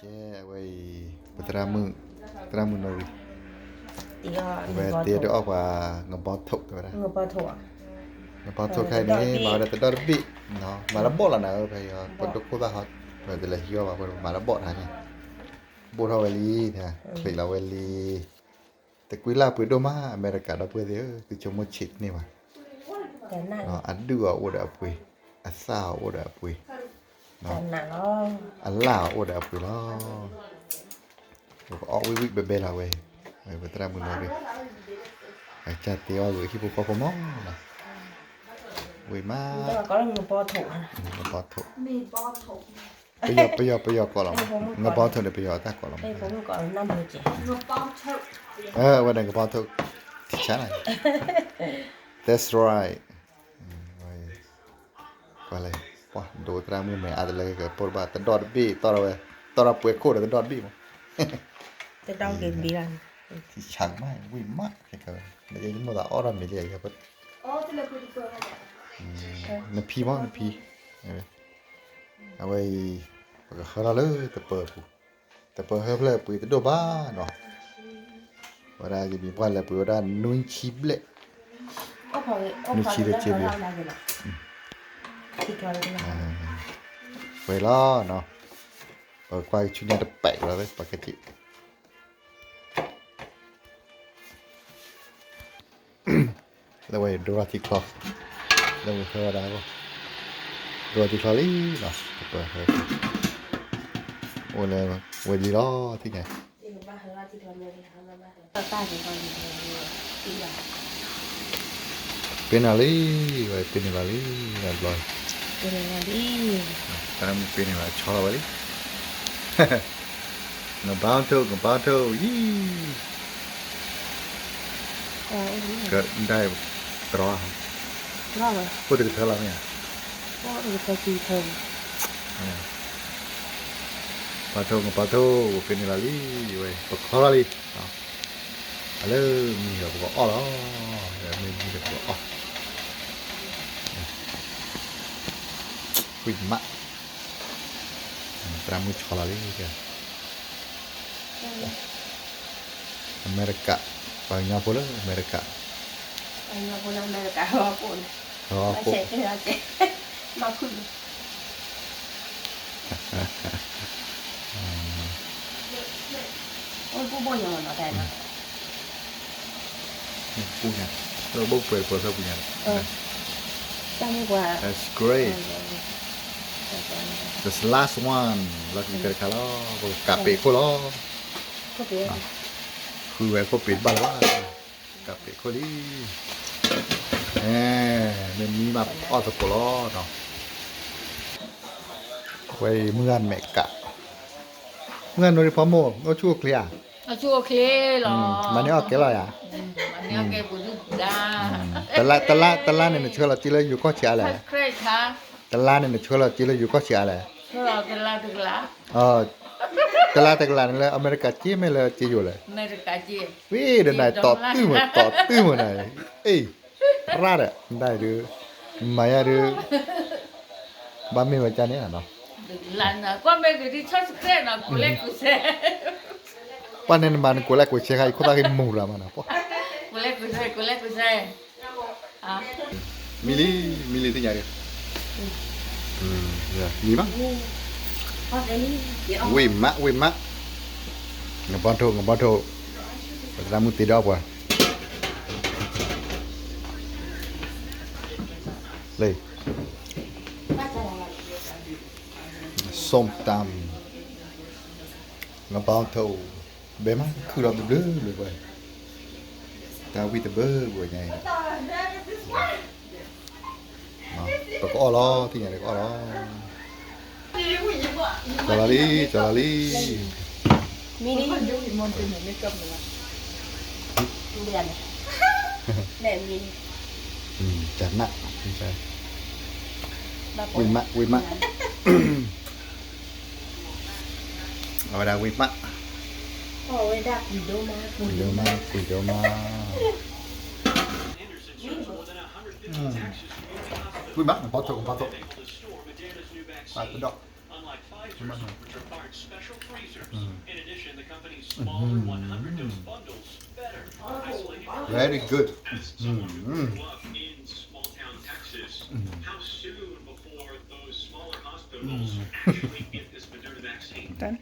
ဝဲအံၤ ပသရၣ်မုၣ်, သရၣ်မုၣ်နီၣ်ရံၣ်, ဝဲတ့ဒုးအီၣ်ပှၤ ငဘီထိးတဲဝဲဒၣ်, ငဘီထိးခါအံၤန့ၣ် မၤဝဲဒၣ်တဒီတဘ့ၣ်, မၤတဘီၣ်လီၤနၤဧၢ, ဖဲအံၤ ပဒိၣ်ခိၣ်သၣ်ဟီ ပတလဲၤဟံးအီၣ်ဘၣ် ပမၤတဘီၣ်တခါန့ၣ်, ဘိၣ်ထီၣ်ဝဲလံ, ချံးလီၤဝဲလံ, တကွံလၢ်ပှ့ၤဒိၣ်မး အမဲရကၤဒီပုၢ်ဝဲၢ်သ့ၣ်ဧၢ, သုဆိကမိၣ်ဆံးတန့ၢ်ဘၣ်, အဒုၣ်အီၤအိၣ်ဒီးအပှ့ၤ, အသၣ်အီၤအိၣ်ဒီးအပှ့ၤ, အလၣ်အီၤအိၣ်ဒီးအပှ့ၤလီၤ. ပကအီၣ်ဝံၣ်ဝံၣ်ဘဲဘဲလီၤဝဲ, ပသရၣ်မုၣ်နီၣ်ရံၣ်, အကစၢ်တ့အီၣ်ဂ့ၤဟံၣ်ဖိဃီဖိမး, ဝံၣ်မး, ငဘီထိး, ပယီၤ ပယီၤ ပယီၤကိးလီၤ, ငဘီထိးန့ၣ် ပယီၤအတၢ်ကိးလီၤ, အဝဲန့ၣ်ငဘီထိး, ထံဆါ, that's right, ကွၢ်လဲၣ်, ပှၤဒိသရၣ်မုၣ်မဲာ်အါတလၢကပိာ်တဘၣ် တဒီတဘ့ၣ် တီၢ်ထီၣ်ဝဲ, တီၢ်ထီၣ်ပှဲၤခိၣ်ဒီးတဒီတဘ့ၣ်မး, တဒီတဘ့ၣ်လီၤ, ထံဆါမး ဝံၣ်မး, လၢယမိၣ်သးအီၣ်ထီၣ်မ့ၤလံ, နဖံမး နဖံ, အဝဲအံၤ ပကဟၢထီၣ်လၢတပၢၤပူၤ, တပၢၤဟၢဖျၢၣ်ပှ့ၤတဒိၣ်ဘၣ်နီၤ, ဝဲဒၣ်ယမံၤပှၢ်လဲၤပှ့ၤဝဲဒၣ်နွံဆံဘျဲၣ်, နွံဆံတဆံဘျဲၣ်, ဝဲလီၤနီၤ, ပကကွၢ်ဆူညါတပဲာ်လီၤ ပကက့ၤ လၢဝဲဒိထီၣ်ထံချီ, လၢဝဲဟၢဝဲဒၣ်အဂီၢ်, ဒိထီၣ်ထံချီလံလီၤ, ပပၢၤဟၢ, အိၣ်လၢဝဲလံလီၤ ထံၣ်ညါ, ပ့ၤန့ၢ်လီၤလံ, ဝဲပ့ၤန့ၢ်လီၤလံ, တၢ်မုၢ်ပ့ၤန့ၢ်လီၤ ဆီလီၤဝဲလံ ငဘီထိး ငဘီထိး ယံၤ, ကဒၣ်တရီ, အိၣ်တကထၢလီၤမ့ၢ်ဧါ, ဘီထိး ငဘီထိး ပ့ၤန့ၢ်လီၤလံ, ဝဲ ပခီလီၤလံ, အလၢမံၤဒီးပကအီၣ်လီၤ, မ့ၢ်မံၤဒီးပကအီၣ်, ဝံၣ်မး, သရၣ်မုၣ်ဆီလီၤလံ, အမဲရကၤ, ပှၤကညီဖိလၢအမဲရကၤ, ပှၤကညီဖိလၢအမဲရကၤ ဟီၣ်ခိၣ်န့ၣ်, ဟီၣ်ခိၣ်, မၤဖုၣ်န့ၣ်, အိၣ်ပူၤဘိၣ်ညါနီၤ, ပူၤညါ, လၢဘိၣ်ပှဲၤပှဲၤဖျၢၣ်ပူၤညါ, that's great, that's the last one, လီၤတံၢ်တခါလီၤ, ပကကးပ့ၤခိၣ်လီၤ, ဃုဝဲခိၣ်ပ့ၤတဘၣ်လၢၤဘၣ်, ကးပ့ၤခိၣ်လံ, မ့ၢ်မံဘၣ်အီၣ်သကိးလီၤနီၤ, ဝဲအံၤမုၢ်ဂၢ်မဲာ်ကး, မုၢ်ဂၢ်နီၢ်ရံၣ်ဖီမိၢ် အိၣ်ဆူၣ်အိၣ်ချ့ဧါ, အိၣ်ဆူၣ်အိၣ်ချ့လီၤ, မၤန့ၢ်အီၣ်ကဲလီၤယၤ, တလါန့ၣ် နဆှၢလီၤစ့လၢယိၤကီၢ်ဆံးအါလဲၣ်, တလါန့ၣ် နဆှၢလီၤစ့လၢယိၤကီၢ်ဆံးအါလဲၣ်, တလါတကလးန့ၣ်လၢအမဲရကၤစ့မ့ၢ်လၢစ့ယိၤလဲၣ်, ဝံၤဒီးနတီၢ်တုၢ်မး တီၢ်တုၢ်မးနၤ, အ့ၣ်, ရၣ်ဒီး နဒၣ်အံၤဒုး, မၤယၤဒုး, ဘၣ်မ့ၢ်ဝဲကၢ်န့ၣ်နီၤ, ကွၢ်န့ၣ်နမၤနကိးလဲၣ်ကိးဆဲးခါ ယခိၣ်သၣ်ဂ့ၤမူၤရၤမးနီၤ, မံလံ, မံလံသ့ၣ်ညါဒုး, မံမး, ဝံၣ်မး ဝံၣ်မး, ငဘီထိး ငဘီထိး, ပသရၣ်မုၣ်တ့ဒီးပှၤ လၢ ส้มตำ ငဘီထိး, ဘဲမး ခုၣ်ဒီးဘျုးဘျုးပှၤ, တၢ်ဝံၣ်တဘၢပှၤညါအံၤ, ပကအီၣ်လီၤ သ့ၣ်ညါန့ၣ်ကအီၣ်လီၤ, ကၠီလီၤလံ ကၠီလီၤလံ, မံလံ, မံလံ, တၢ်နး, ဝံၣ်မး ဝံၣ်မး, အဝဲဒၣ်ဝံၣ်မး, ဝံၣ်ဒိၣ်မး ဝံၣ်ဒိၣ်မး, ဝံၣ်မး ဘီထိး ဘီထိး, အတဒီး Unlike Pfizer's, which required special freezers Very good. Mm. Done.